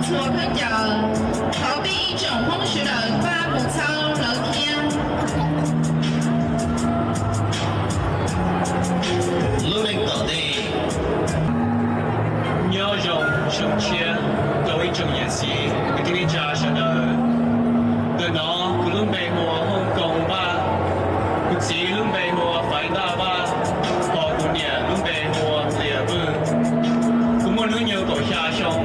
Txhua khaub ncaws, thov peb ib tsoom Hmoob sawv daws pab mus txhawb lawv thiab. Lub neej tom ntej. Nyob zoo xyoo tshiab rau ib tsoom niam txiv kwv tij neej tsa sawv daws. Ntawm no kuv lub npe hu ua Hoob Koob Vaj, kuv txiv lub npe hu ua Faiv Ntaj Vaj, hos kuv niam lub npe hu ua Liam Vwj. Kuv muaj hnub nyoog kaum xya xyoo,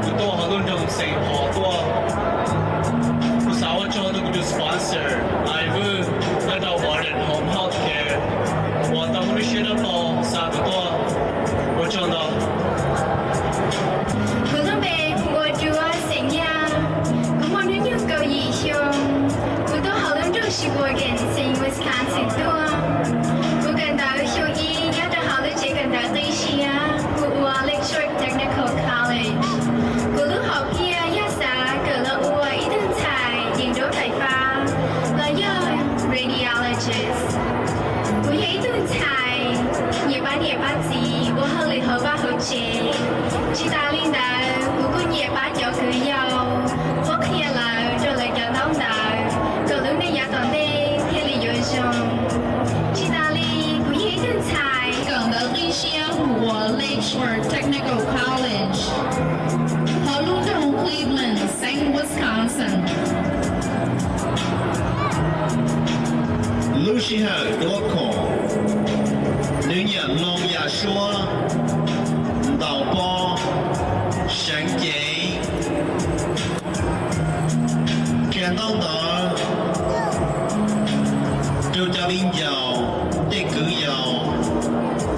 kuv tuaj hauv lub nroog Saint Paul tuaj. Kuv xav ua tsaug rau kuv tus sponsor, Liam Vwj, nyob rau Warden Home Health Care, uas tau muaj lub siab dawb paug xa kuv tuaj. Ua tsaug ntau. Kuv lub npe hu ua Duab Xeem Yaj, kuv muaj hnub nyoog kaum yim xyoo, kuv tuaj hauv lub nroog Sheboygan, Saint Wisconsin tuaj. Kuv kawm ntawv xyoo ib nyob rau hauv lub tsev kawm ntawv qib siab hu ua Lakeshore Technical College. Kuv lub hom phiaj yog xav kawm los ua ib tug ntxhais yeem duab fais fab los yog radiologist. Kuv yog ib tug ntxhais nyiam pab niam pab txiv ua hauj lwm hauv vaj hauv tsev. Tsis tas li ntawd, kuv kuj nyiam pab cov kwv yau qhuab qhia lawv rau lawv cov ntaub ntawv kom lub neej yav tom ntej thiaj li yuav zoo. Tsis tas li, kuv yog ib tug ntxhais kawm ntawv qib siab hu ua Lakeshore Technical College hauv lub nroog Cleveland, Saint Wisconsin. Lub sij hawm duab khoom, nws nyiam mloog yam suab, ntaus pob, seev cev, qhia ntaub ntawv rau cov viv ncaus, tej kwv yau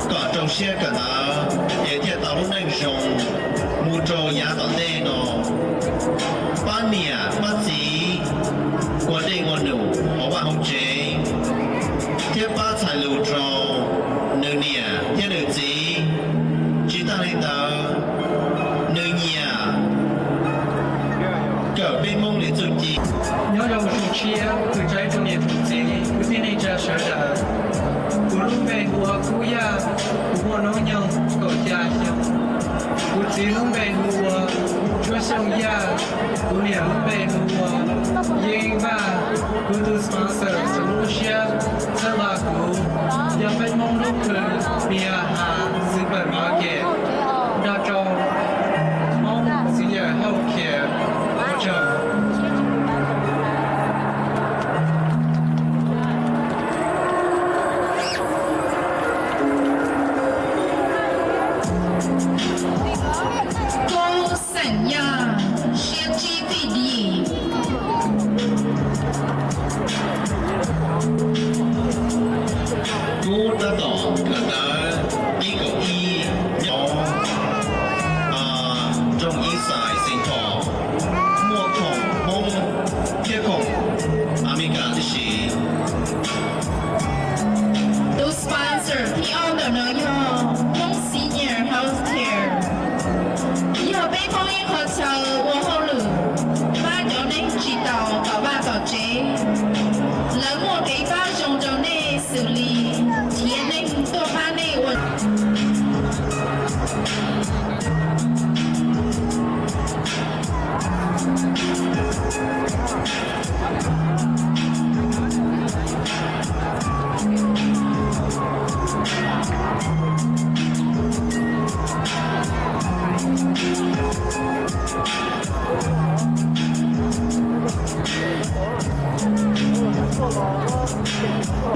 kom rau siab kawm ntawv es thiaj tau lub neej zoo mus rau yav tom ntej no. Pab niam pab txiv ua dej ua num hauv vaj hauv tsev thiab pab txhais lus rau nws niam thiab nws txiv. Tsis tas li ntawd, nws nyiam kawm peb Hmoob li txuj ci. Nyob zoo xyoo tshiab kwv tij tsoom niam tsoom txiv kwv tij neej tsa sawv daws. Kuv lub npe hu ua Kub Yaj, kuv muaj hnub nyoog kaum xya xyoo. Kuv txiv lub npe hu ua Tsuab Xyooj Yaj, kuv niam lub npe hu ua Yeej Vaj. Kuv tus sponsor txhua lub siab txhawb nqa kuv yog peb Hmoob lub khw Mia Has Supermarket nrog rau Hmoob Senior Health Care. Ua tsaug. Kub Xeem Yaj, siab tsib feet di. Kub tab tom kawm ntawv ib kaum ib nyob nroog Eastside, Saint Paul, muaj khoom Hmoob thiab khoom Amelikas tib si. Tus sponsor thib ob ntawm no yog Hmoob Senior Health Care, yog peb Hmoob ib qho chaw ua hauj lwm pab cov neeg tsis tau tom vaj tom tsev. Lawv muaj kev pab zoo rau nej xws li nrhiav neeg tuaj pab nej ua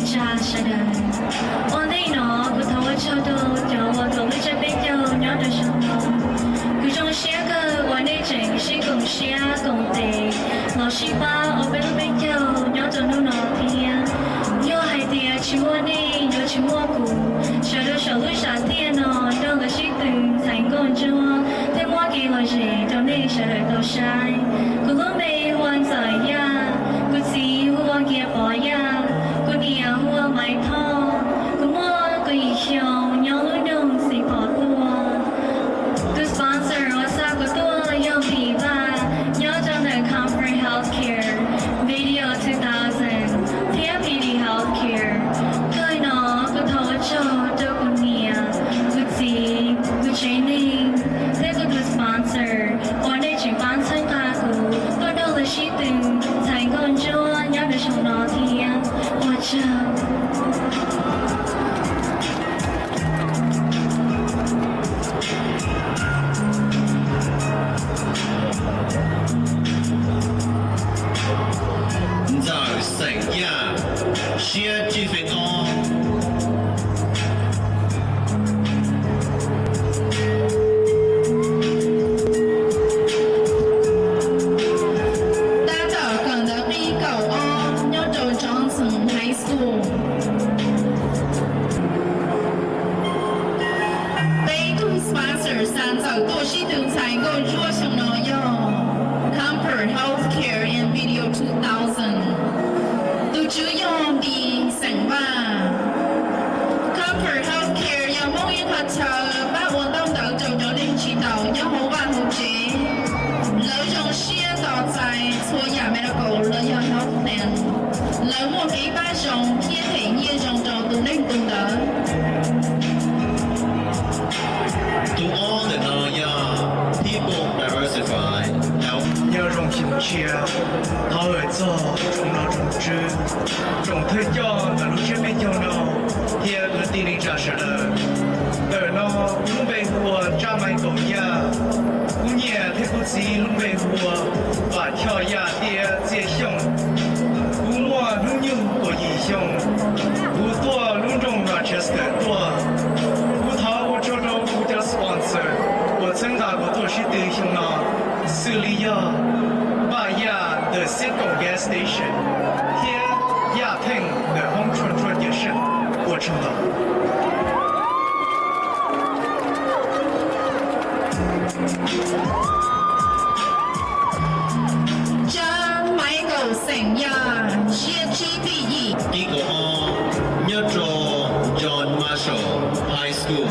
tsa sawv daws. Ua ntej no kuv thov ua tsaug rau cov uas koom lub tsab peb caug nyob rau saum no. Kuv zoo siab kawg uas nej tseem sib koom siab koom tes los sib pab ua peb lub peb caug nyob rau hnub no thiab. Yog hais tias tsis muaj nej yuav tsis muaj kuv, sawv daws saum lub sam thiaj no nrog nkawd sib tw ntxhais nkauj ntsuab thiab muab kev lom zem rau nej sawv daws tau saib. Kuv lub npe hu ua Ntxawm Yaj, kuv txiv hu ua Kiav Pov Yaj, kuv niam hu ua Maiv Thoj, kuv muaj kaum yim xyoo, nyob lub nroog Xeev Pov tuaj. Tus sponsor uas xa kuv tuaj yog Npis Vaj, nyob rau ntawm Comfort Healthcare, Video two thousand, thiab P D Healthcare. Kawg no kuv thov ua tsaug rau kuv niam, kuv txiv, kuv tsev neeg, thiab kuv tus sponsor uas nej Tuaj sib tw ntxhais nkauj ntsuab xyoo no yog Comfort Healthcare and Video two thousand. Tus tswv yog Npis xeem Vaj. Comfort Healthcare yog Hmoob ib qho chaw pab ua ntaub ntawv rau cov neeg tsis taus nyob hauv vaj hauv tsev. Lawv zoo siab tos txais txhua yam medical los yog health plan. Lawv muaj kev pab zoo thiab them nyiaj zoo rau tus neeg tus ntawd. Tus ob ntawm no yog People Diversified Health. Nyob zoo xyoo tshiab, thov hawm txog tsoom nom tsoom tswv, tsoom thawj coj ntawm lub tsiab peb caug no thiab kwv tij neej tsa sawv daws. Ntawm no kuv lub npe hu ua Tsab Maiv Kaum Yaj, kuv niam thiab kuv txiv lub npe hu ua Vam Choj Yaj thiab Txiaj Xyooj. Kuv muaj hnub nyoog kaum yim xyoo. Kuv tuaj lub nroog Rochester tuaj. Kuv thov ua tsaug rau kuv cov sponsor uas txhawb nqa kuv tuaj sib tw xyoo no, xws li yog Vaj Yaj ntawm Sipkoos Gas Station thiab Yaj Theej ntawm Hoob Tshuaj Ntsuab Cawm Seej. Ua tsaug ntau. Tsab Maiv Kaum xeem Yaj, Ziab Tsib Pij Yim. Ib kaum ob, nyob rau John Marshall High School.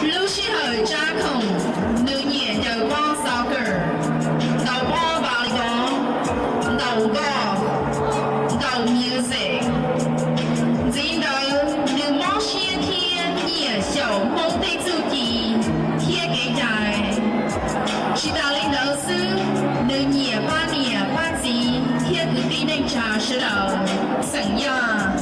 Lub sij hawm Tsab khoom, nws nyiam ncaws pob soccer, ntaus pob volleyball, ntaus golf, ntaus music. Ntxiv ntawd, nws mob siab thiab nyiam xyaum Hmoob tej txuj ci thiab kev cai. Tsis tas li ntawd xwb, nws nyiam pab niam pab txiv thiab kwv tij neej tsa sawv daws. Xeem Yaj,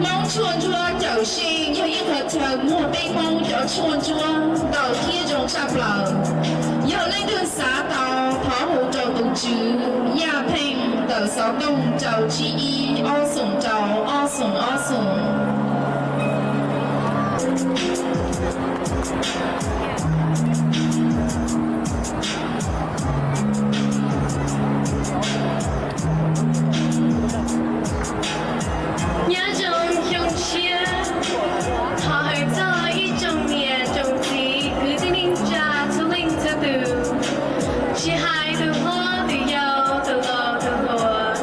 Hmoob Tshuaj Ntsuab Cawm Seej yog ib qho chaw muag peb Hmoob cov tshuaj ntsuab ntau thiab zoo tshaj plaws. Yog leej twg xav tau, thov hu rau tus tswv Yaj Theej ntawm xov tooj rau tsib ib ob xoom rau ob xoom ob xoom. Nyob zoo xyoo tshiab, thov hawm txog ib tsoom niam tsoom txiv kwv tij neej tsa txhua leej txhua tus, tsis hais tus hlob tus yau tus laus tus hluas,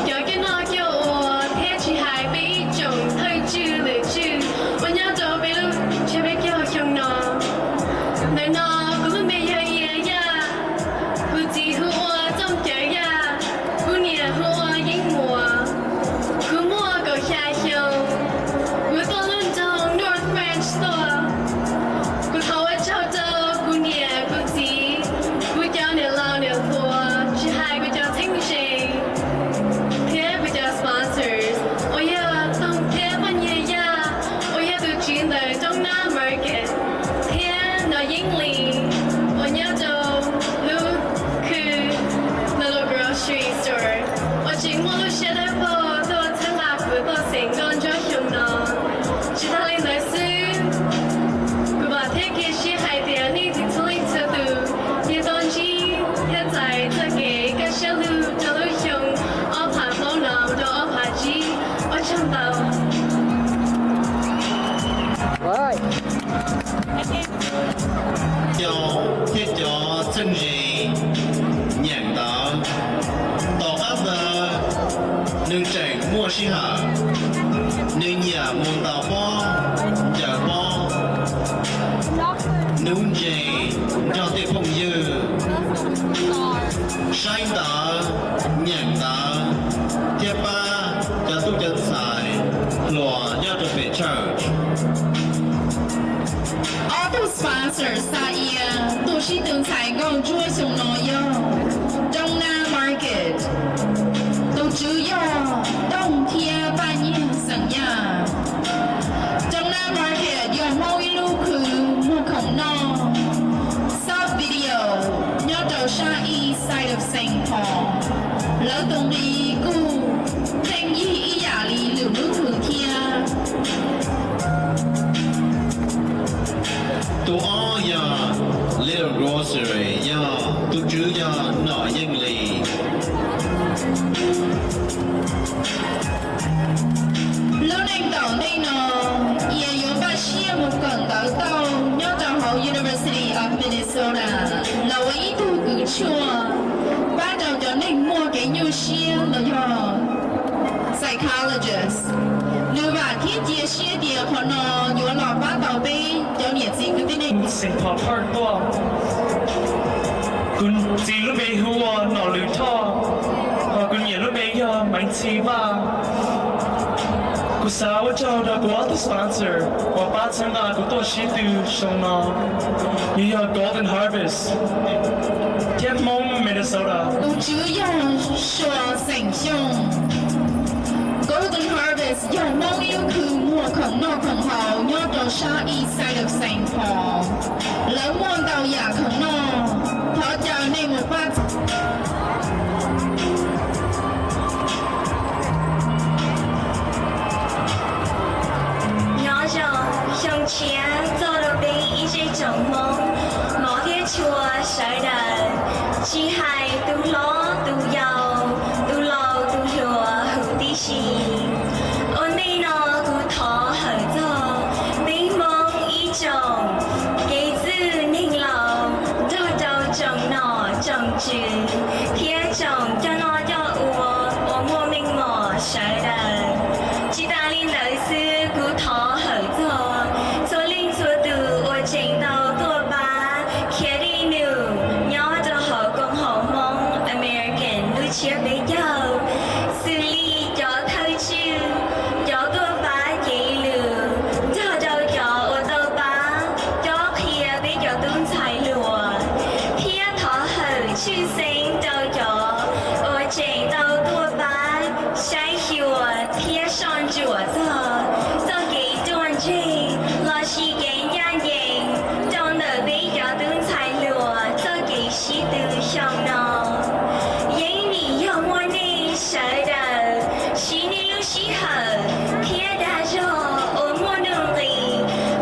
cov coj noj coj ua thiab tsis hais peb ib tsoom thawj tswj lwm tswj uas nyob rau peb lub tsiab peb caug xyoo no. Ntawm no kuv lub npe yog Ia Yaj, kuv txiv hu ua Txooj Cawv Yaj, kuv niam hu ua Yeeb Muas. Kuv muaj kaum xya xyoo, kuv tuaj lub nroog North Branch tuaj. Kuv thov ua tsaug rau kuv niam kuv txiv, kuv cov niam laus niam hluas, tsis hais kuv cov txheeb ze thiab kuv cov sponsors uas yog Toog thiab Poj Nyiag Yaj uas yog tus tswv ntawm Roob Nab Market thiab Nom Yeeb Lis uas nyob rau lub khw Little Grocery Store uas tseem muaj lub siab dawb paug tuaj txhawb nqa kuv tuaj xeem nkauj ntsuab xyoo no. Tsis tas li ntawd xwb, kuv vam thiab cia siab hais tias nej txhua leej txhua tus yuav tau ntsib thiab txais txoj kev kaj siab lug rau lub xyoo ob phav plaub no rau ob phav tsib. Ua tsaug ntau. Cov thiab cov txheeb ze nyeem ntawv. Tom qab ntawd nws tseem muaj sij hawm, nws nyiam mus ntaus pob, ncaws pob. Nuv ntses nrog tej phooj ywg, saib ntawv, nyeem ntawv thiab pab cov tub cov ntxhais hluas nyob rau pem church. Ob tug sponsor xa ia tuaj sib tw ntxhais nkauj ntsuab xyoo no yog Roob Nab Market, tus tswv yog Toog thiab Paj Nyiag xeem Yaj. Roob Nab Market yog Hmoob ib lub khw muag khoom noj, xab video nyob rau sab east side of Saint Paul. Lawv tus nqi kuj pheej yig ib yam li lwm lub khw thiab. Tus ob yog Little Grocery, yog tus tswv yog Nom Yeej Lis. Lub neej tom ntej no, ia yuav npaj siab mus kawm ntawv tau nyob rau Minnesota los ua ib tug kws tshuaj pab rau cov neeg muaj kev nyuaj siab los yog psychologist. Nws vam thiab cia siab tias qhov no yuav los pab tau peb cov niam txiv kwv tij neej. Saint Paul Park tuaj. Kuv txiv lub npe hu ua Nom Lwm Thoj, hos kuv niam lub npe yog Maiv Ntxhi Vaj. Kuv xav ua tsaug rau kuv ob tug sponsor uas pab txhawb nqa kuv tuaj sib tw xyoo no, yog yog Golden Harvest thiab Hmoob Minnesota. Tus tswv yog Suas Xeem Xyooj. Golden Harvest yog Hmoob ib lub khw muag khoom noj khoom haus nyob rau sab east side of Saint Paul. Lawv muaj ntau yam khoom noj, thov caw nej mus pab. Nyob zoo, xyoo tshiab txog rau peb ib tsoom Hmoob, hmov thiab tshua sawv daws, tsis hais tus hlob tus yau, tus laus tus hluas huv tib si. Ua ntej no kuv thov hawm txog peb Hmoob ib tsoom kev txwj neeg laus nrog rau tsoom nom tsoom tswv thiab tsoom coj noj coj ua uas muaj meej mom sawv daws. Tsis tas li ntawd xwb, kuv thov hawm txog txhua leej txhua tus uas tseem tau tuaj pab khiav dej num nyob rau hauv koom haum Hmoob American lub tsiab peb caug, xws li cov thawj tswj, cov tuaj pab cev lus, nrog rau cov uas tau pab cob qhia peb cov tub ntxhais hluas, thiab thov hawm tshwj xeeb rau cov uas tseem tau tuaj pab saib xyuas thiab soj ntsuam txog txoj kev ruaj ntseg lossis kev ncaj ncees rau ntawm peb cov tub ntxhais hluas txoj kev sib tw xyoo no. Yeej vim yog muaj nej sawv daws siv nej lub sij hawm thiab dag zog uas muaj nuj nqis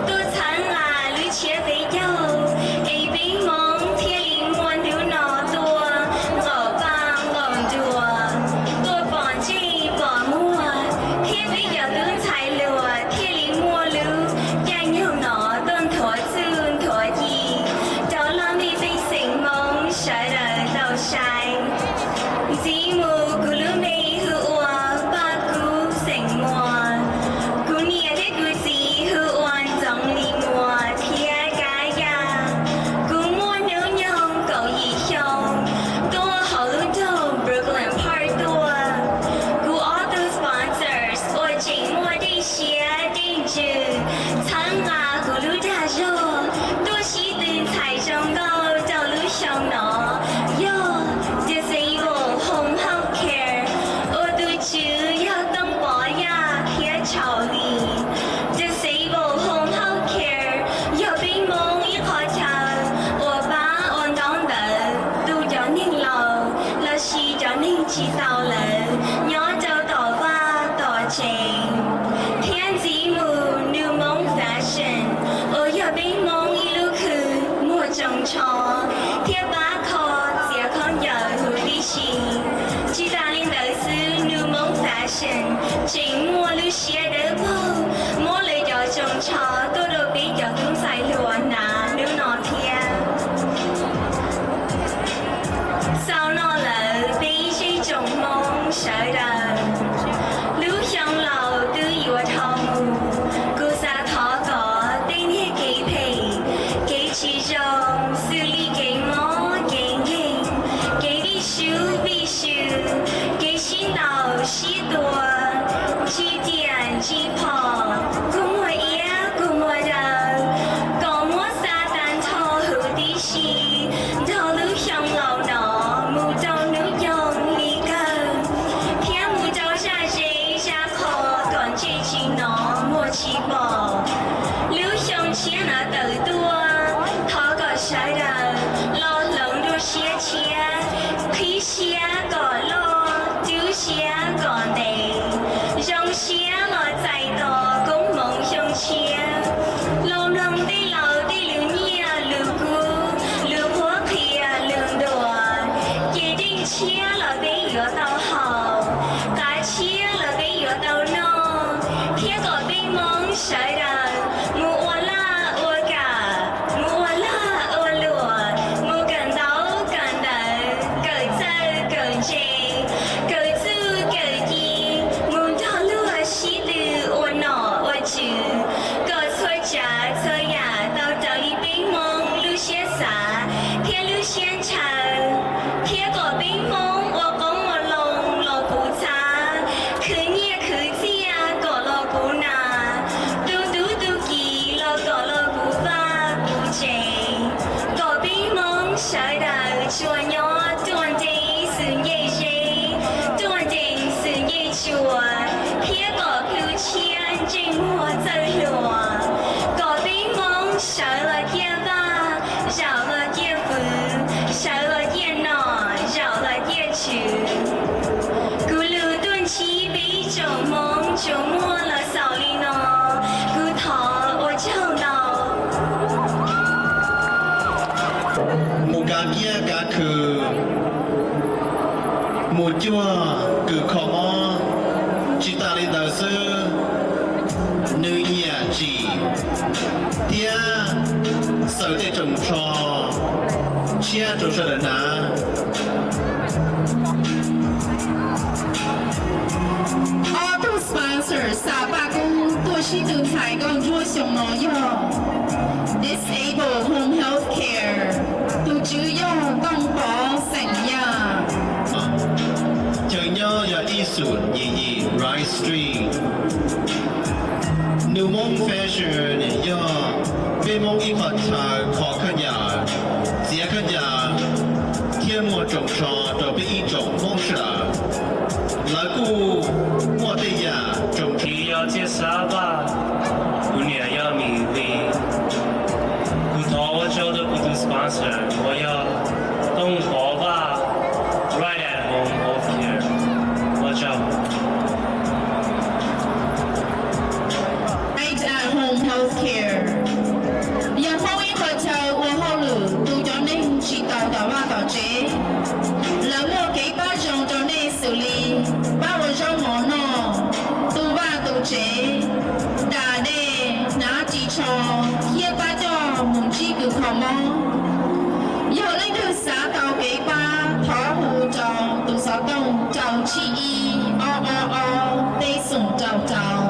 tuaj txhawb nqa lub tsiab peb caug, es peb Hmoob thiaj li muaj hnub no tuaj nqaum paj nqaum nruas, tuaj pom ntsej pom muag, thiab peb cov tub ntxhais hluas thiaj li muaj lub caij nyoog no tuaj nthuav txuj nthuav ci rau laj mej pej xeem Hmoob sawv daws tau saib. Ntxiv mus kuv lub npe hu ua Paj Kub xeem Muas. Kuv niam thiab kuv txiv hu ua Ntxoov Lis Muas thiab Kab Yaj. Kuv muaj hnub nyoog kaum yim xyoo, tuaj hauv lub nroog Brooklyn Park tuaj. Kuv ob tug sponsors uas tseem muaj dej siab dej ntsws txhawb nqa kuv lub dag zog tuaj sib tw ntxhais zoo nkauj rau lub xyoo no yog Disable Home Health Care uas tus tswv yog Tooj Pov Yaj thiab Tshau Lis. Disable Home Health Care yog peb Hmoob ib qho chaw uas pab ua ntaub ntawv tu cov neeg laus lossis cov neeg tsis tau lawm nyob rau tom vaj tom tsev. Thiab ntxiv mus New Hmong Fashion uas yog peb Hmoob ib lub khw muag tsoos tsho thiab pab kho txiav khaub ncaws huv tib si. Tsis tas li ntawd xwb, New Hmong Fashion tseem muaj lub siab dawb paug muab lawv cov tsoos tsho tuaj rau peb cov tub ntxhais hluas hnav hnub no thiab. Xaus no lawm peb ib zej tsoom Hmoob sawv daws, lub xyoo laus twb yuav dhau mus, kuv xav thov kom tej niag kev phem kev tsis zoo xws li kev mob kev nkeeg, kev vij sub vij sw, kev sib ntaus sib tua, ntsib riam ntsib phom, kua muag iab kua muag daw, kom muab xa tag nrho huv tib si nrog lub xyoo laus no mus rau hnub nyoog li kawg, thiab mus rau zaj zeb zaj qho kom ntsej tsis hnov muag tsis pom. Lub xyoo tshiab no tawm tuaj, thov kom sawv daws los hloov dua siab tshiab, qhib siab kom loj, rub siab kom ntev, zoo siab los txais tos koob hmoov xyoo tshiab. Los mloog tej laus tej lus nyiaj lus kub, lus qhuab qhia lus ntuas, ces dej tshiab los peb yuav tau haus, qav tshiab los peb yuav tau noj, thiab kom peb Hmoob sawv daws mus ua laj ua kam, mus ua lag ua luam, Khw mus cuag kws kho mob. Tsis tas li ntawd xwb, nws nyiam tsim thiab xaws tej tsoos tsho tshiab rau sawv daws hnav. Ob tug sponsor xa paj koob tuaj sib tw ntxhais nkauj ntsuab xyoo no yog Disable Home Health Care, tus tswv yog Tooj Pov xeem Yaj. Chaw nyob yog ib xum yim yim Rice Street. New Hmoob Fashion yog peb Hmoob ib qho chaw kho khawb ncaws, txiav khawb ncaws thiab muag tsoos tsho rau peb ib tsoom Hmoob sawv daws. Lawv kuj muaj tej yam tsoos tsho. Yog Txiaj Xab Vaj, kuv niam yog Mim Lis. Kuv thov ua tsaug rau kuv tus sponsor uas yog Tooj Pov Vaj, Right at Home Health Care. Ua tsaug. Right at Home Health Care yog Hmoob ib qho chaw ua hauj lwm tu cov neeg tsis tau tom vaj tom tsev. Lawv muaj kev pab zoo rau nej xws li pab ua zaub mov noj, tu vaj tu tsev, da dej, hnav ris tsho, thiab pab coj mus ntsib kws kho mob. Yog leej twg xav tau kev pab, thov hu rau tus xov tooj rau tsib ib ob ob ob peb xoom rau rau.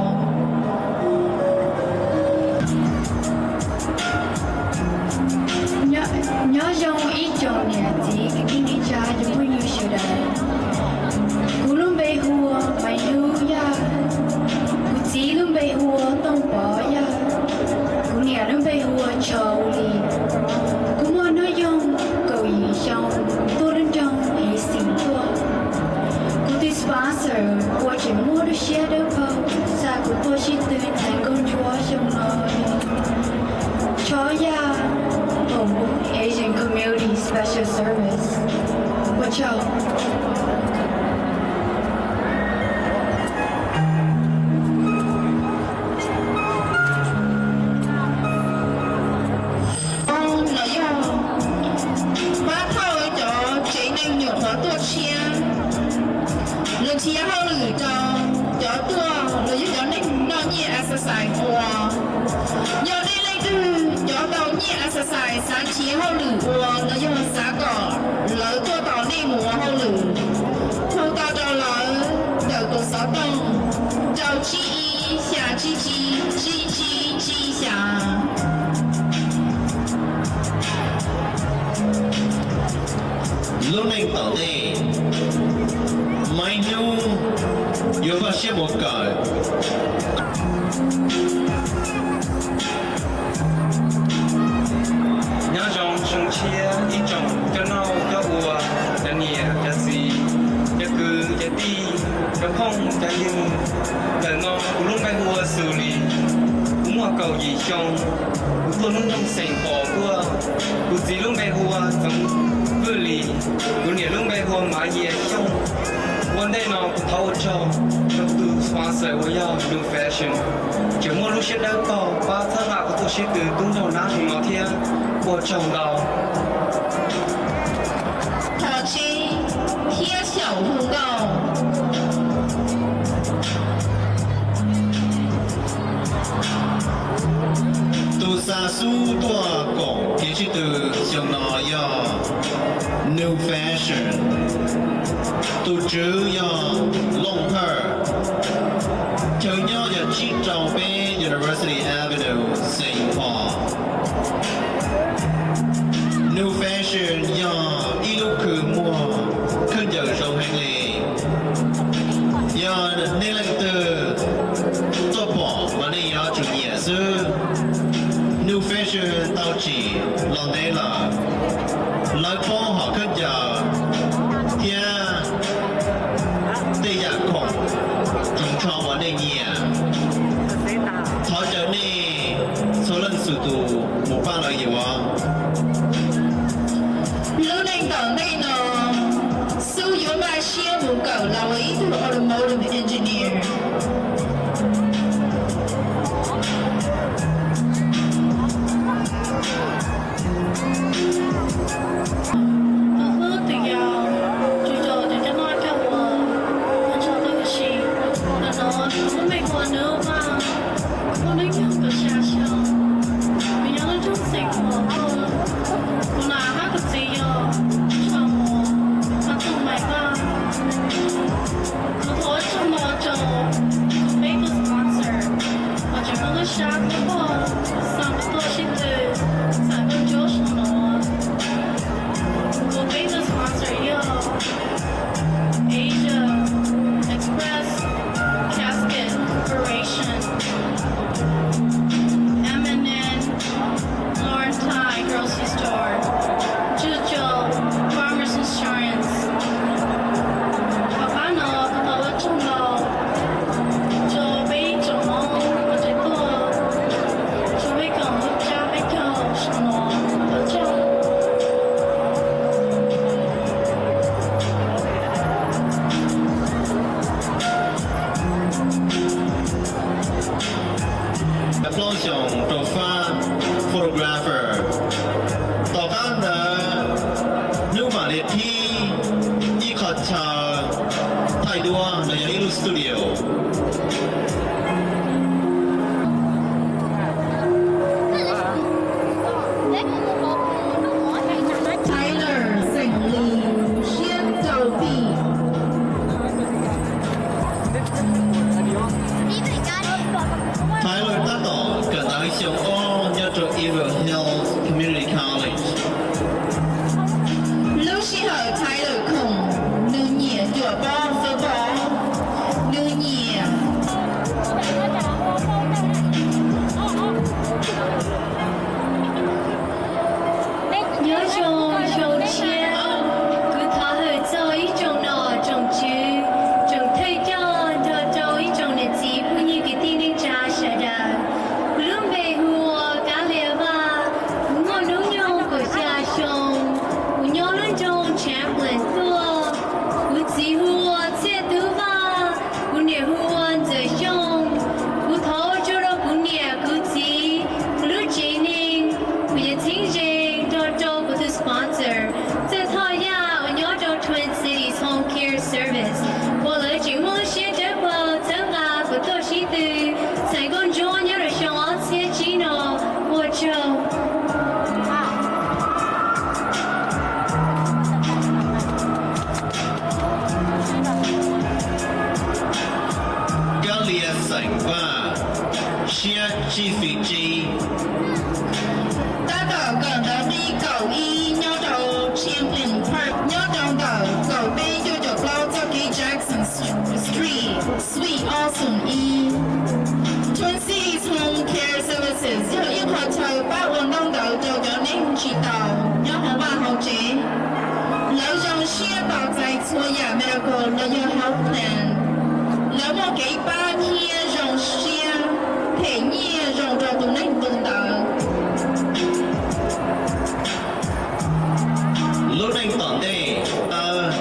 Nyob zoo ib tsoom niam txiv kwv tij neej tsa cov phooj ywg sawv daws. Kuv lub npe hu ua Maiv Hnub Yaj. Kuv txiv lub npe hu ua Tooj Pov Yaj. Kuv niam lub npe hu ua Tshau Lis. Kuv muaj hnub nyoog kaum yim xyoo, tuaj lub nroog Hev Xeem tuaj. Kuv tus sponsor uas tseem muaj lub siab dawb paug xa kuv tuaj sib tw ntxhais nkauj ntsuab xyoo no yog Tshob Yaj, Hmoob Asian Community Special Service. Ua tsaug. Los yog pab thauj cov tsev neeg nyuam qhuav tuaj tshiab, los nrhiav hauj lwm rau cov tuaj los yog cov neeg noj nyiaj exercise ua. Yog nej leej twg cov tau nyiaj exercise xav nrhiav hauj lwm ua los yog xav kom lawv tuaj tos nej mus ua hauj lwm, hu tau rau lawv ntawm tus xov tooj rau tsib ib xya tsib tsib tsib tsib tsib xya. Lub neej tom ntej, Maiv Hnub yuav koj siab mus kawm. Nyob zoo xyoo tshiab ib tsoom coj noj coj ua, cov niam cov txiv, cov kwv cov tij, cov phooj cov ywg. Ntawm no kuv lub npe hu ua Xus Lis, kuv muaj kaum yim xyoo, kuv tuaj lub nroog Xeem Pos tuaj. Kuv txiv lub npe hu ua Txoov Vwj Lis, kuv niam lub npe hu ua Mav Yia Xyooj. Ua ntej no kuv thov ua tsaug rau tus sponsor uas yog New Fashion, tseem muaj lub siab dawb paug pab txhawb nqa kuv tuaj sib tw tub nraug nab zoo no thiab. Ua tsaug ntau. Thov tseeb thiab xyaum hu nkauj. Tus xa xub tuaj koom kev sib tw xyoo no yog New Fashion, tus tswv yog Looj Hawj, chaw nyob yog tsib rau peb University Avenue, Saint Paul. New Fashion yog ib lub khw muag khaub ncaws zoo heev li. Yog nej leej twg tuaj pom mas nej yuav tsum nyiam xwb. New Fashion tau tsim los ntev lawm. Lawv paub hom khaub ncaws thiab tej yam khoom tsoos tsho uas nej nyiam. Thov caw nej txhua leej txhua tus mus pab lawv yuav. Lub neej tom ntej no, Xub yuav npaj siab mus kawm los ua ib tug automotive engineer. Lub caij kaum xya xyoo, kuv nyob lub roob Xeem Muas tuaj. Kuv nam hab kuv txiv yog Tshaus Muas, Phav Tooj Maiv Vaj. Kuv thov ua tsaug ntau rau kuv peb tug sponsor uas tseem muaj lub sab tuaj pab xa kuv tuaj sib tw txhawm nkauj ntsuab zoo no. Kuv peb tug sponsor yog Asia Express Casket Corporation, M and N Laurentide Grocery Store, Tswj Tsau Farmers Insurance. Tom qab no kuv thov ua tsaug ntau rau peb ib tsoom Hmoob uas tseem tuaj, tsuas peb koom lub tsab peb caug zoo no. Ua tsaug. Plaub xyoos rau fab photographer. Tom qab ntawd hnub mam li qhib ib qho chaw thaij duab los yog ib lub studio. Tyler Xeem Lis, siab rau tij. Tyler tab tom kawm ntawv xyoo ob nyob rau Eagle Hills Community College. Lub sij hawm Tyler khoom, nws nyiam cuam pob football, nws nyiam Nyob zoo xyoo tshiab, kuv thov hwm txog ib tsoom nom tsoom tswv, tsoom thawj coj nrog rau ib tsoom niam txiv phooj ywg kwv tij neej tsa sawv daws. Kuv lub npe hu ua Kab Lia Vaj, kuv muaj hnub nyoog kaum xya xyoo, kuv nyob lub nroog Champlin tuaj. Kuv txiv hu ua Txhiaj Tub Vaj, kuv niam hu ua Ntxawm Xyooj. Kuv thov ua tsaug rau kuv niam kuv txiv, kuv lub tsev neeg, kuv yawm txheeb ze nrog rau kuv tus sponsor, Txawj Thoj Yaj uas nyob rau Twin Cities Home Care Service, uas lawv tseem muaj lub siab dawb paug txhawb nqa kuv tuaj sib tw txhawm nkauj ntsuab nyob rau xyoo ob txhiab tsib no. Ua tsaug. Kab Lia Xeem Vaj, siab tsib feet tsib. Tab tom kawm ntawv nqi kaum ib nyob rau Champlin Park, nyob rau ntawm kaum peb cuaj caum plaub txoj kev Jackson Street, Suite ob xoom ib. Twin Cities Home Care Services yog ib qho chaw pab ua ntaub ntawv rau cov neeg tsis tau nyob hauv vaj hauv tsev. Lawv zoo siab tos txais txhua yam medical los yog health plan. Lawv muaj kev pab thiab zoo siab them nyiaj zoo rau tus neeg tus ntawd. Lub neej tom ntej tawv,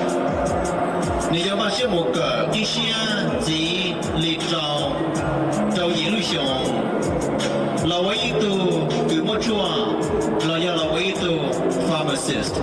nws yuav npaj siab mus kawm ib siab ntxiv li rau, rau yim lub xyoos los ua ib tug kws muab tshuaj los yog los ua ib tug pharmacist.